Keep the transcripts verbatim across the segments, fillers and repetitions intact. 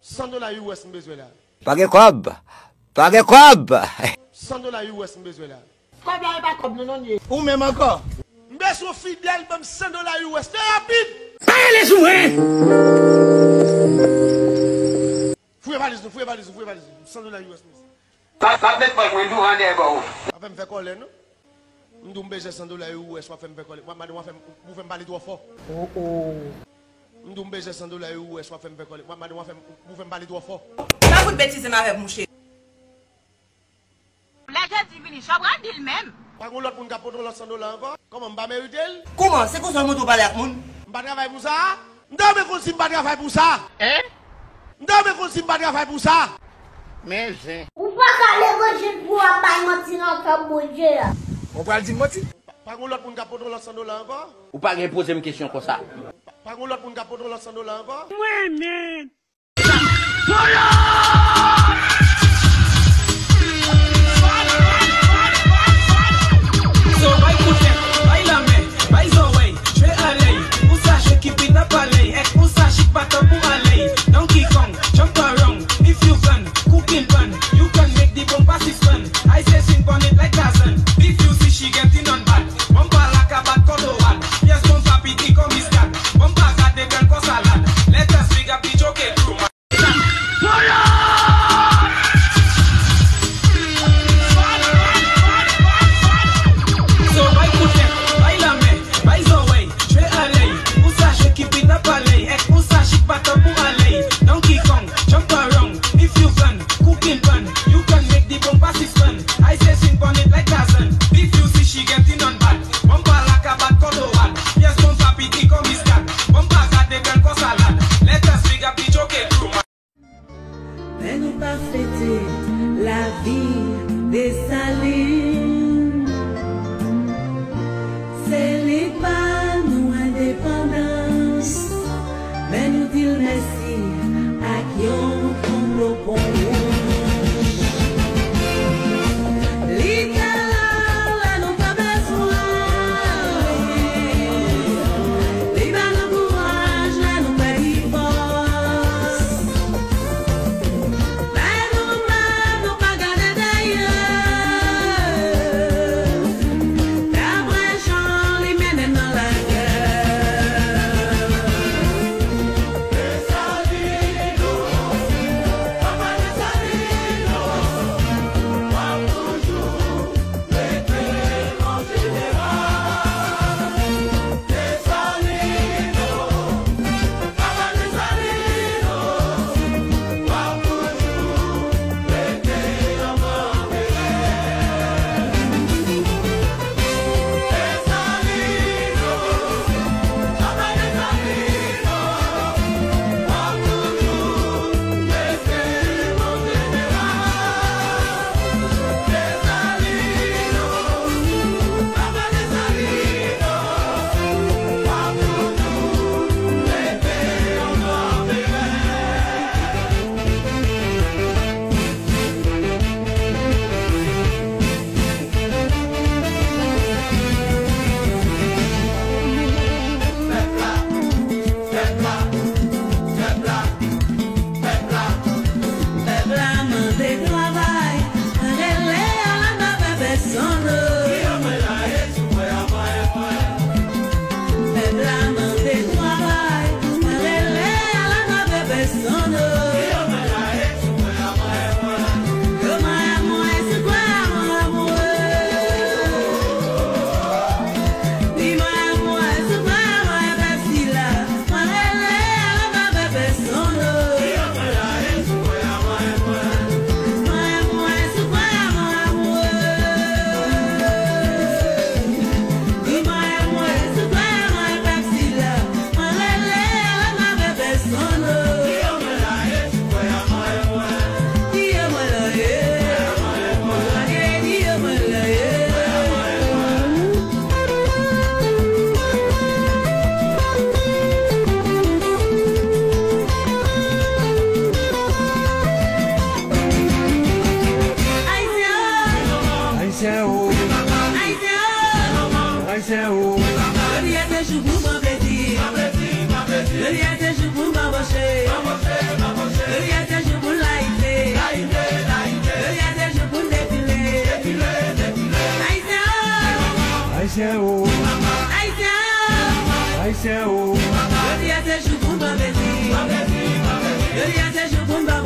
San dola U S m bezwen la. Pa gen kòb. Pa gen kòb. San dola U S m bezwen la. Kòb la e pa kòb nou, non, ye. Ou menm ankò. M bezwen Fidèl ban m san dola U S. Fè rapid. Pa rele sou mwen. Fouye valiz nou, fouye valiz nou, fouye valiz nou. San dola U S m bezwen. Pa, pa met bòl mwen douvan dèyè bò ou. Pa fè m fè kòlè, non. M di w m bezwen san dola U S, w ap fè m fè kòlè. W ap mande w ap fè m, ou fè m pale twò fò. Oh, oh. M di w m bezwen san dola U S, w ap fè m fè kòlè. W ap mande w ap fè m, ou fè m pale twò fò. Pa fout betize m avè m, mouche. Lè Jezi vini, jan w pral di l menm? Pa gen lòt moun k ap pote yon lòt san dola ankò? Kòman, m pa merite l? Kòman? Se konsa w montre w pale ak moun? M pa travay pou sa? M ta renmen konn si m pa travay pou sa. Hein? M ta renmen konn si m pa travay pou sa. Men zen. Ou pa ka levanjil pou w ap bay manti nan tanp Bondye a. Ou pral di m manti? Pa, pa gen lòt moun k ap pote yon lòt san dola ankò? Ou pa gen poze m kesyon konsa. Pa, pa gen lòt moun k ap pote yon lòt san dola ankò? Mwen menm. So, bay kout tèt, bay lanmen, bay zòrèy, jwe alèy. Ou sa jwe ki pita palèy, èk ou sa chik pa tankou alèy. Donkey Kong, jump around, if you can, cooking pan, you can make the bumper suspend. I say sing pon it like Tarzan. If you see she getting on bad, bumper la ka bat kòdowad. Pyès bumper piti kon miskad, bumper gade bèl kon salad. Let us big up the jockey.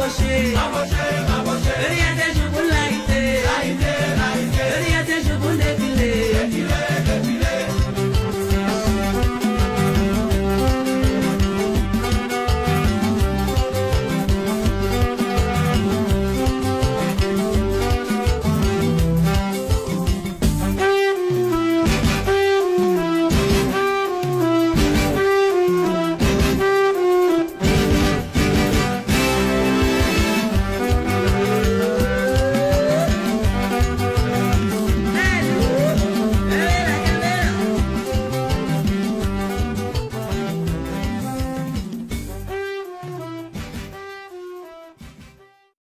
Mache, mache,